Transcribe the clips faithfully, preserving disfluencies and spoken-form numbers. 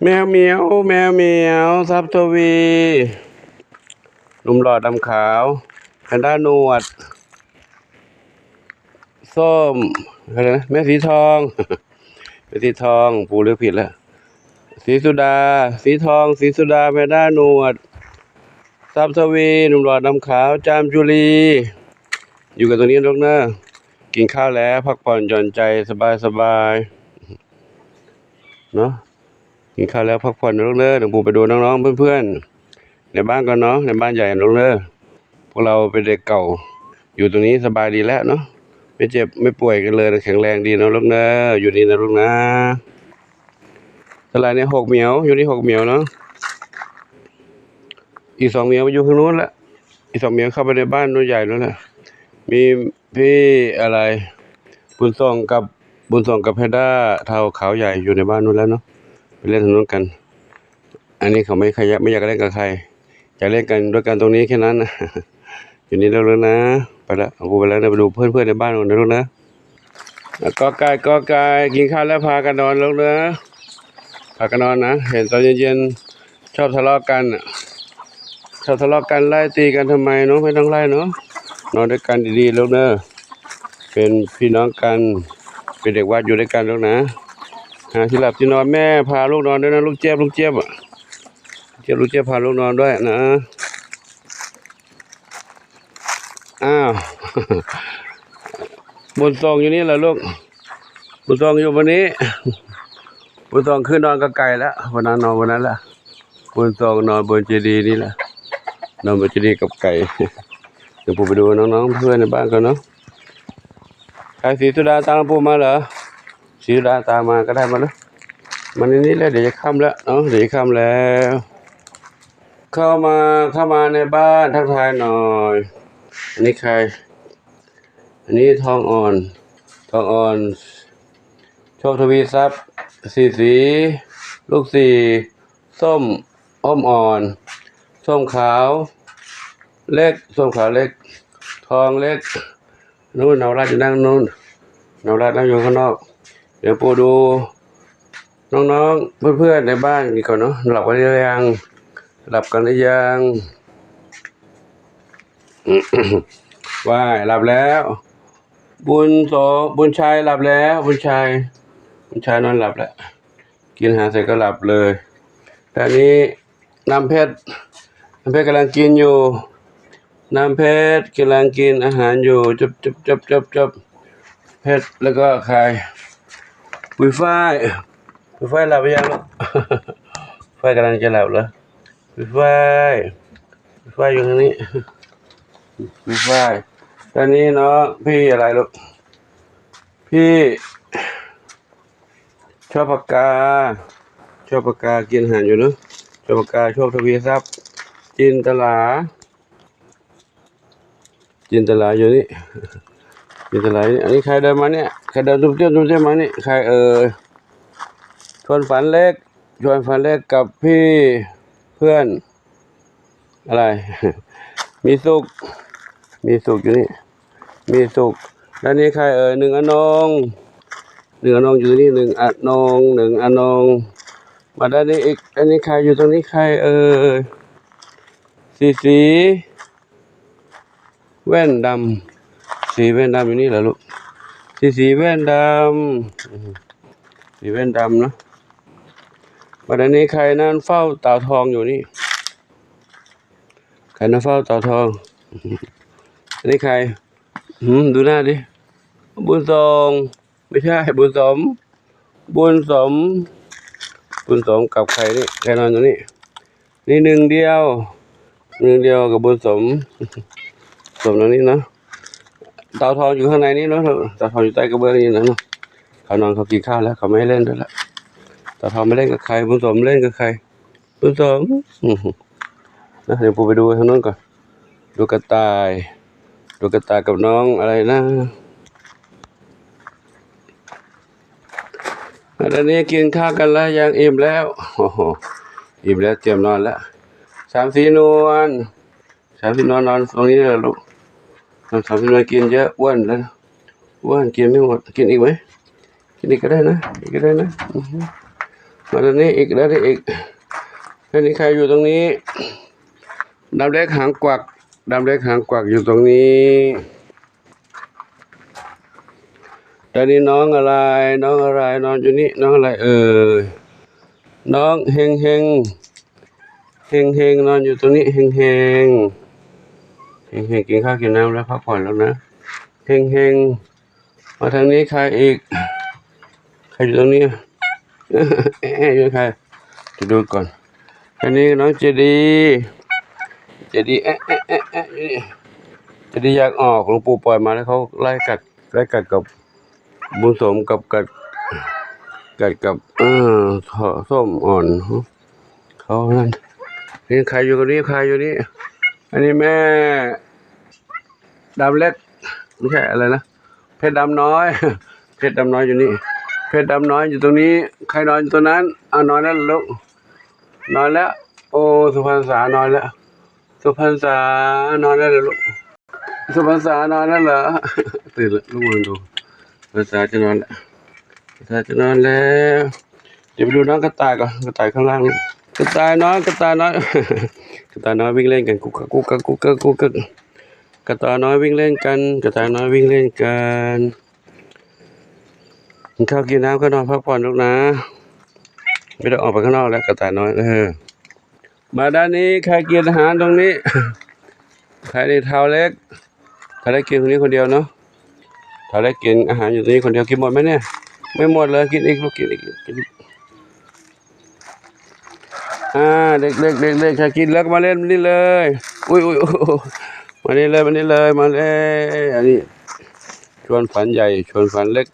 แมวเหมียว แมวเหมียว ทรัพย์ทวี หนุ่มหล่อดำขาว แพนด้าหนวด ส้ม อะไรนะ แม่สีทอง แม่สีทอง ปู่เรียกผิดแล้ว สีสุดา สีทอง สีสุดา แพนด้าหนวด ทรัพย์ทวี หนุ่มหล่อดำขาว จามจุลี อยู่กันตรงนี้ลูกเนอะ กินข้าวแล้ว พักผ่อนหย่อนใจ สบายสบายเนาะ กินข้าวแล้วพักผ่อนนะลูกเนอะ เดี๋ยวปู่ไปดูน้องๆ เพื่อนๆ ในบ้านกันเนาะ ในบ้านใหญ่ลูกเนอะ พวกเราเป็นเด็กเก่า อยู่ตรงนี้สบายดีแล้วเนาะ ไม่เจ็บไม่ป่วยกันเลย แข็งแรงดีเนาะลูกเนอะ อยู่นี่นะลูกนะ เท่าไหร่เนี่ย หกเหมียว อยู่นี่หกเหมียวเนาะ อีกสองเหมียวไปอยู่ข้างนู้นละ อีกสองเหมียวเข้าไปในบ้านนู้นใหญ่นู้นแหละ มีพี่อะไร บุญส่งกับ บุญส่งกับแพนด้าเทาขาวใหญ่อยู่ในบ้านนู้นแล้วเนาะ ไปเล่นทางนู้นกัน อันนี้เขาไม่ขยับ ไม่อยากเล่นกับใคร อยากเล่นกันด้วยกันตรงนี้แค่นั้นนะ อยู่นี่แล้วลูกนะ ไปละ เอาปู่ไปแล้วนะ ไปดูเพื่อนๆ ในบ้านก่อนนะลูกนะ แล้วกอไก่ กอไก่ กินข้าวแล้วพากันนอนลูกนะ พากันนอนนะ เห็นตอนเย็นๆ ชอบทะเลาะกันอะ ชอบทะเลาะกัน ไล่ตีกันทำไมเนาะ ไม่ต้องไล่เนาะ นอนด้วยกันดีๆ ลูกเนอะ เป็นพี่น้องกัน เป็นเด็กวัดอยู่ด้วยกันลูกนะ หาที่หลับที่นอน แม่พาลูกนอนด้วยนะ ลูกเจี๊ยบ ลูกเจี๊ยบอะ เจี๊ยบ ลูกเจี๊ยบพาลูกนอนด้วยนะ อ้าว บุญส่งอยู่นี่เหรอลูก บุญส่งอยู่บนนี้ บุญส่งขึ้นนอนกับไก่แล้ว วันนั้นนอนบนนั้นแหละ บุญส่งนอนบนเจดีย์นี่แหละ นอนบนเจดีย์กับไก่ เดี๋ยวปู่ไปดูน้องๆ เพื่อนในบ้านกันเนาะ ใคร สีสุดาตามปู่มาเหรอ สีสุดาตามมาก็ได้มาเลย มาในนี้แล้ว เดี๋ยวจะค่ำแล้วเนาะ เดี๋ยวจะค่ำแล้ว เข้ามา เข้ามาในบ้านทักทายหน่อย อันนี้ใคร อันนี้ทองอ่อน ทองอ่อน โชคทวีทรัพย์ สี่สี ลูกสี่ ส้ม อ้อมอ่อน ส้มขาว เล็ก ส้มขาวเล็ก ทองเล็ก นู่น นวรัตน์อยู่นั่งนู่น นวรัตน์นั่งอยู่ข้างนอก เดี๋ยวปู่ดู น้องๆ เพื่อนๆ ในบ้านกันก่อนเนาะ หลับกันหรือยัง หลับกันหรือยัง ว่าย หลับแล้ว บุญโส บุญชัยหลับแล้ว บุญชัย บุญชัยนอนหลับแล้ว กินอาหารเสร็จก็หลับเลย ตอนนี้น้ำเพชร น้ำเพชรกำลังกินอยู่ น้ำเพชรกำลังกินอาหารอยู่ จบจบจบจบจบ เพชร แล้วก็ใคร ปุยฝ้าย ปุยฝ้ายหลับหรือยังลูก ฝ้ายกำลังจะหลับเหรอ ปุยฝ้าย ปุยฝ้ายอยู่ทางนี้ ปุยฝ้าย ตอนนี้เนาะ พี่อะไรลูก พี่ ชอบปากกา ชอบปากกา กินอาหารอยู่เนอะ ชอบปากกา โชคทวีทรัพย์ จินตลา จินตลาอยู่นี่ จินตลานี่ อันนี้ใครเดินมาเนี่ย ใครเดินตุ้มเตี้ยมตุ้มเตี้ยมมานี่ ใครเอ่ย ชวนฝันเล็ก ชวนฝันเล็กกับพี่เพื่อน อะไร มีสุข มีสุขอยู่นี่ มีสุข ด้านนี้ใครเอ่ย หนึ่งอนง หนึ่งอนงอยู่นี่ หนึ่งอนง หนึ่งอนง มาด้านนี้อีก อันนี้ใครอยู่ตรงนี้ ใครเอ่ย สีสี แว่นดำ สีแว่นดำอยู่นี่เหรอลูก สีสีแว่นดำ อืม สีแว่นดำเนอะ มาด้านนี้ใครนั่นเฝ้าเต่าทองอยู่นี่ ใครนั่นเฝ้าเต่าทอง อันนี้ใคร หืม ดูหน้าดิ บุญส่ง ไม่ใช่ บุญสม บุญสม บุญสมกับใครนี่ ใครนอนตรงนี้ นี่หนึ่งเดียว หนึ่งเดียวกับบุญสม สมตรงนี้เนาะ เต่าทองอยู่ข้างในนี่เนาะ เต่าทองอยู่ใต้กระเบื้องนี่นะเนาะ เขานอนเขากินข้าวแล้ว เขาไม่ให้เล่นด้วยละ เต่าทองไม่เล่นกับใคร บุญสมเล่นกับใคร บุญสม อืม นะ เดี๋ยวปู่ไปดูทางนู้นก่อน ดูกระต่าย ดูกระต่ายกับน้องอะไรนะ อันนี้กินข้าวกันแล้วยัง อิ่มแล้ว โอ้โห อิ่มแล้ว เตรียมนอนแล้ว สามสีนวล สามสีนวลนอนตรงนี้เลยลูก สามสีนวลกินเยอะ อ้วนแล้ว อ้วน กินไม่หมด กินอีกไหม กินอีกก็ได้นะ อีกก็ได้นะ อือฮึ มาด้านนี้อีก ด้านนี้อีก ด้านนี้ใครอยู่ตรงนี้ ดำเล็กหางกวัก ดำเล็กหางกวักอยู่ตรงนี้ ด้านนี้น้องอะไร น้องอะไร นอนอยู่นี่ น้องอะไรเอ่ย น้องเฮงเฮง เฮงเฮง นอนอยู่ตรงนี้ เฮงเฮง เฮงเฮง กินข้าวกินน้ำแล้วพักผ่อนแล้วนะ เฮงเฮง มาทางนี้ใครอีก ใครอยู่ตรงนี้ เอ๊ะเอ๊ะอยู่ใคร จะดูก่อน อันนี้น้องเจดี เจดี เอ๊ะเอ๊ะเอ๊ะเอ๊ะอยู่นี่ เจดีอยากออก หลวงปู่ปล่อยมาแล้วเขาไล่กัด ไล่กัดกับบุญสมกับกัด กัดกับ เออ ส้มอ่อน เขานั่น นี่ใครอยู่ตรงนี้ ใครอยู่นี่ อันนี้แม่ดำเล็ก ไม่ใช่อะไรนะ เพชรดำน้อย เพชรดำน้อยอยู่นี่ เพชรดำน้อยอยู่ตรงนี้ ใครนอนอยู่ตรงนั้น เอานอนแล้วเหรอลูก นอนแล้ว โอ้ สุพรรณษานอนแล้ว สุพรรณษานอนแล้วเหรอลูก สุพรรณษานอนแล้วเหรอ ตื่นแล้ว ลุกมาดู สุพรรณษาจะนอนแล้ว สุพรรณษาจะนอนแล้ว เดี๋ยวไปดูน้องกระต่ายก่อน กระต่ายข้างล่างนี่ กระต่ายน้อย กระต่ายน้อย กระต่ายน้อยวิ่งเล่นกัน กุ๊กกัก กุ๊กกัก กุ๊กกัก กุ๊กกัก กระต่ายน้อยวิ่งเล่นกัน กระต่ายน้อยวิ่งเล่นกัน กินข้าวกินน้ำก็นอนพักผ่อนลูกนะ ไม่ต้องออกไปข้างนอกแล้ว กระต่ายน้อย เออ มาด้านนี้ ใครกินอาหารตรงนี้ ใครในเท้าเล็ก เท้าเล็กกินตรงนี้คนเดียวเนาะ เท้าเล็กกินอาหารอยู่ตรงนี้คนเดียว กินหมดไหมเนี่ย ไม่หมดเลย กินอีกลูก กินอีก กินอีก อ่า เด็กๆ เด็กๆ ใครกินแล้วก็มาเล่นนี่เลย อุ้ย อุ้ย อุ้ย มานี่เลย มานี่เลย มาเลย อันนี้ ชวนฝันใหญ่ ชวนฝันเล็ก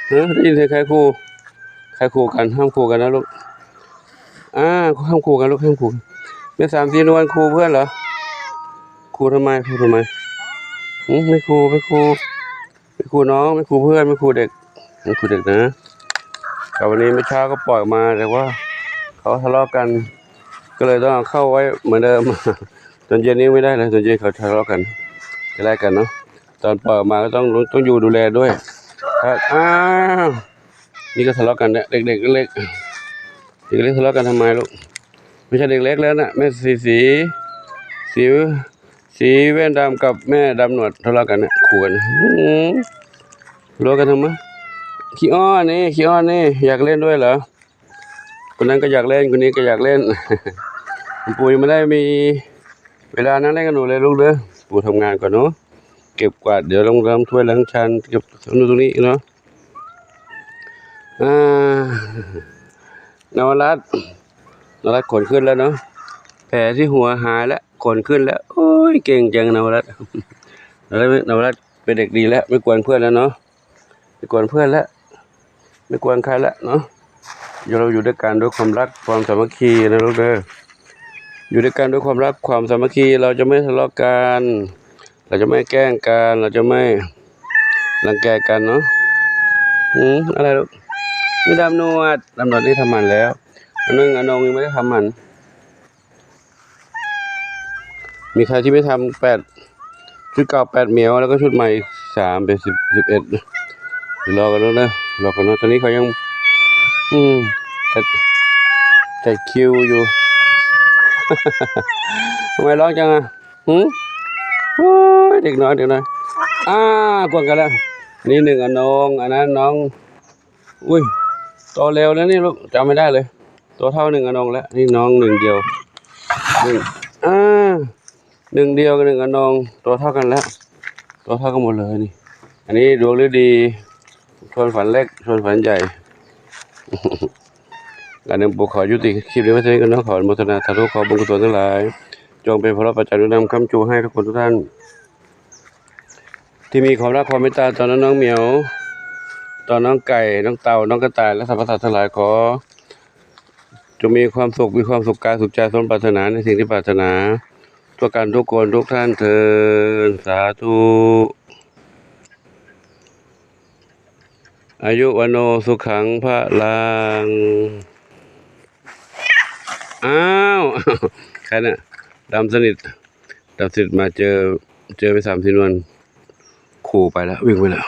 เออ ได้ยินเสียงใครขู่ ใครขู่กัน ห้ามขู่กันนะลูก อ่า ห้ามขู่กันลูก ห้ามขู่กัน แม่สามสีนวลขู่เพื่อนเหรอ ขู่ทำไม ขู่ทำไม อืม ไม่ขู่ ไม่ขู่ ไม่ขู่น้อง ไม่ขู่เพื่อน ไม่ขู่เด็ก ไม่ขู่เด็กนะ แต่วันนี้เมื่อเช้าก็ปล่อยมา แต่ว่าเขาทะเลาะกัน ก็เลยต้องเอาเข้าไว้เหมือนเดิม ตอนเย็นนี้ไม่ได้นะ ตอนเย็นเขาทะเลาะกัน จะไล่กันเนาะ ตอนปล่อยออกมาก็ต้อง ต้องอยู่ดูแลด้วย ครับ อ้าว นี่ก็ทะเลาะกันเนี่ย เด็กๆ เล็กๆ เด็กเล็กทะเลาะกันทำไมลูก ไม่ใช่เด็กเล็กแล้วนะ แม่สี สี สี สีแว่นดำกับแม่ดำหนวดทะเลาะกันเนี่ย ขู่กัน อื้อหือ ทะเลาะกันทำไม ขี้อ้อนนี่ ขี้อ้อนนี่ อยากเล่นด้วยเหรอ คนนั้นก็อยากเล่น คนนี้ก็อยากเล่น คุณปู่ยังไม่ได้มีเวลานั่งเล่นกับหนูเลยลูกเด้อ ปู่ทำงานก่อนเนาะ เก็บกวาด เดี๋ยวล้างถ้วยล้างชาม เก็บตรงนู้นตรงนี้เนาะ อ่า นวรัตน์ นวรัตน์ขนขึ้นแล้วเนาะ แผลที่หัวหายแล้ว ขนขึ้นแล้ว โอ้ย เก่งจังนวรัตน์ นวรัตน์ นวรัตน์เป็นเด็กดีแล้ว ไม่กวนเพื่อนแล้วเนาะ ไม่กวนเพื่อนแล้ว ไม่กวนใครแล้วเนาะ เราอยู่ด้วยกันด้วยความรักความสามัคคีนะลูกเด้อ อยู่ด้วยกันด้วยความรักความสามัคคี เราจะไม่ทะเลาะกัน เราจะไม่แกล้งกัน เราจะไม่รังแกกันเนาะ อืม อะไรลูก ไม่ดำหนวด ดำหนวดนี่ทำหมันแล้ว อันนึงอันนงยังไม่ได้ทำหมัน มีใครที่ไม่ทำแปด ชุดเก่าแปดเหมียว แล้วก็ชุดใหม่อีกสาม เป็นสิบ สิบเอ็ด รอกันแล้วนะ รอกันนะ ตอนนี้เขายัง อืม จัด จัดคิวอยู่ ทำไมร้องจังอ่ะ หืม โอ้ย เด็กน้อย เด็กน้อย อ่า กวนกันแล้ว นี่หนึ่งอนง อันนั้นน้อง อุ้ย โตเร็วแล้วนี่ลูก จำไม่ได้เลย ตัวเท่าหนึ่งอนงแล้ว นี่น้องหนึ่งเดียว หนึ่ง อ่า หนึ่งเดียวกับหนึ่งอนง ตัวเท่ากันแล้ว ตัวเท่ากันหมดเลยนี่ อันนี้ดวงฤดี ชวนฝันเล็ก ชวนฝันใหญ่ อันนี้ผมขอยุติคลิปนี้ไว้เท่านี้ก่อนนะ ขออนุโมทนาสาธุ ขอบุญกุศลทั้งหลาย จงเป็นพลปัจจัยหนุนนำค้ำชูให้ทุกคนทุกท่าน ที่มีความรักความเมตตาต่อน้องเหมียว ต่อน้องไก่ น้องเต่า น้องกระต่าย และสรรพสัตว์ทั้งหลาย ขอ จงมีความสุข มีความสุขกายสุขใจ สมปรารถนาในสิ่งที่ปรารถนา ทั่วกันทุกคนทุกท่านเทอญ สาธุ อายุวัณโณสุขังพลัง อ้าว ใครน่ะ ดำสนิท ดำสนิทมาเจอ เจอไปสามสี่วัน ขู่ไปแล้ว วิ่งไปแล้ว